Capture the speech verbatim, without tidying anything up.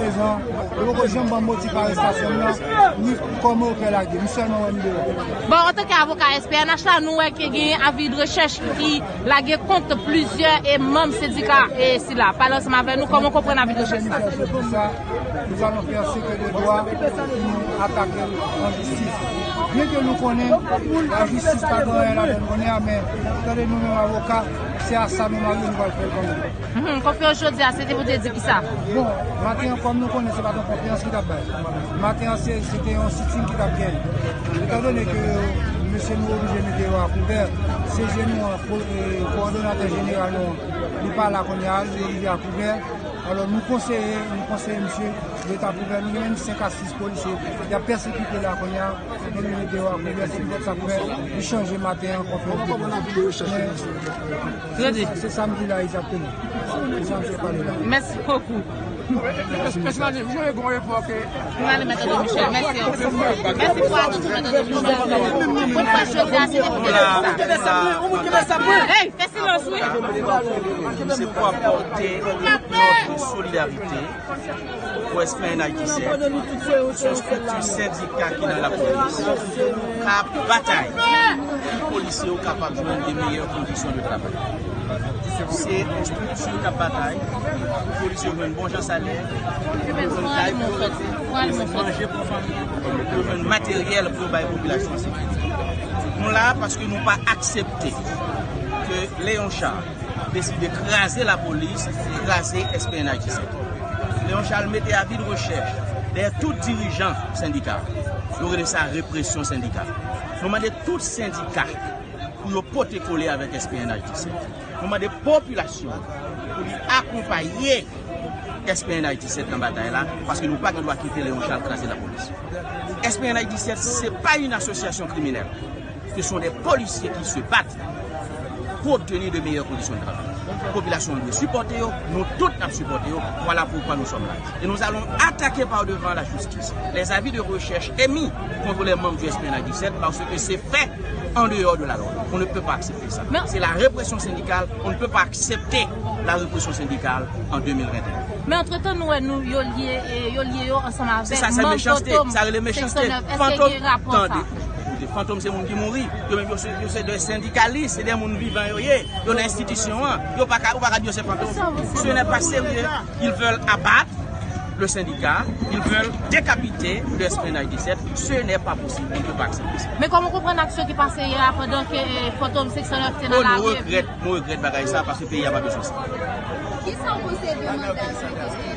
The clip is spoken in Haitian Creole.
Prezan, yo poko janm ban m motif arestasyon m nan, ni kòman yo fè lage m, sèlman wè m deyò. Bon, antanke avoka S P N H la, nou wè ke gen avi de rechèch ki lage kont plizyè e manm sendika e sila. Pale ansanm avè nou, kòman w konprann avi de rechèch sa? Nous allons faire ce que de droit pour nous attaquer en justice. Byen ke nou konnen lajistis pa gen anyen ladan l kounye a, men tande nou menm avoka, se a sa nou marye, nou pral fè l kanmenm. Mhm, konferans jodi a, se te pou te di ki sa? Bon, maten an, kòm nou konnen, se pa t yon konferans ki t ap bay. Maten an, se se te yon sitin ki t ap gen. Etandone ke mesye nou oblije mete yo a kouvè, se je nou an, kowòdonatè jeneral nou an, li pa la kounye a, li oblije a kouvè. Alò, nou konseye, nou konseye misye, yo ta pou fè nou menm senk a sis polisye, y ap pèsekite la kounye a, nou mete yo a kouvè, se poutèt sa k fè li chanje maten an konferans de près. Se sa m di la egzakteman. Se sa m te pale la. Mèsi bokou. Mèsi, mèsi, mèsi. Mèsi pou atann, mèsi. Mèsi pou atann, mèsi. Pou fwa jodi a, se te pou te di sa. Hey, fè silans, wi. Se pou apòte nòt de solidarite pou S P N H disèt. Se yon estrikti sendika ki nan lapolis. K ap batay pou polisye yo kapab jwenn de meyè kondisyon de travay. Se yon estrikti k ap batay pou polisye yo jwenn bon jan salè, pou yo jwenn kay pou yo rete, pou yo jwenn manje pou fanmi yo, pou yo jwenn materyèl pou yo bay popilasyon an sekirite. Nou la paske nou pa aksepte ke Léon Charles deside kraze lapolis, kraze S P N H disèt. Léon Charles mete avi de rechèch dèyè tout dirijan sendika. Nou rele sa represyon sendikal. Nou mande tout sendika pou yo pote kole avèk S P N H disèt. Nou mande popilasyon an pou li akonpaye S P N H disèt nan batay la, paske nou pa gen dwa kite Léon Charles kraze lapolis. S P N H disèt, se pa yon asosyasyon kriminèl. Ce sont des policiers qui se battent pour obtenir de meilleures conditions de travail. Popilasyon an dwe sipòte yo, nou tout n ap sipòte yo. Voilà pourquoi nous sommes là. Et nous allons attaquer par devant la justice les avis de recherche émis contre les membres du S P N H disèt parce que c'est fait en dehors de la loi. On ne peut pas accepter ça. C'est la répression syndicale. On ne peut pas accepter la répression syndicale en deux mille vingt et un. Men antretan, nou wè nou, yo lye, e, yo lye yo ansanm avèk manm Fantom senk san nèf. Èske gen rapò sa? Koute, Fantom se moun ki mouri. Yo menm yo se, yo se de sendikalis, se de moun vivan yo ye. Yo nan enstitisyon an. Yo pa ka, ou pa ka di yo se Fantom. Ce n'est pas sérieux. Ils veulent abattre le syndicat, ils veulent décapiter le S P N H disèt. Ce n'est pas possible. On ne peut pas accepter ça. Men kòman w konprann aksyon ki pase yè a pandan ke, e, Fantom senk san nèf te nan lari epi Mwen regrèt bagay sa paske peyi a pa bezwen sa. Kisa w panse de manda ke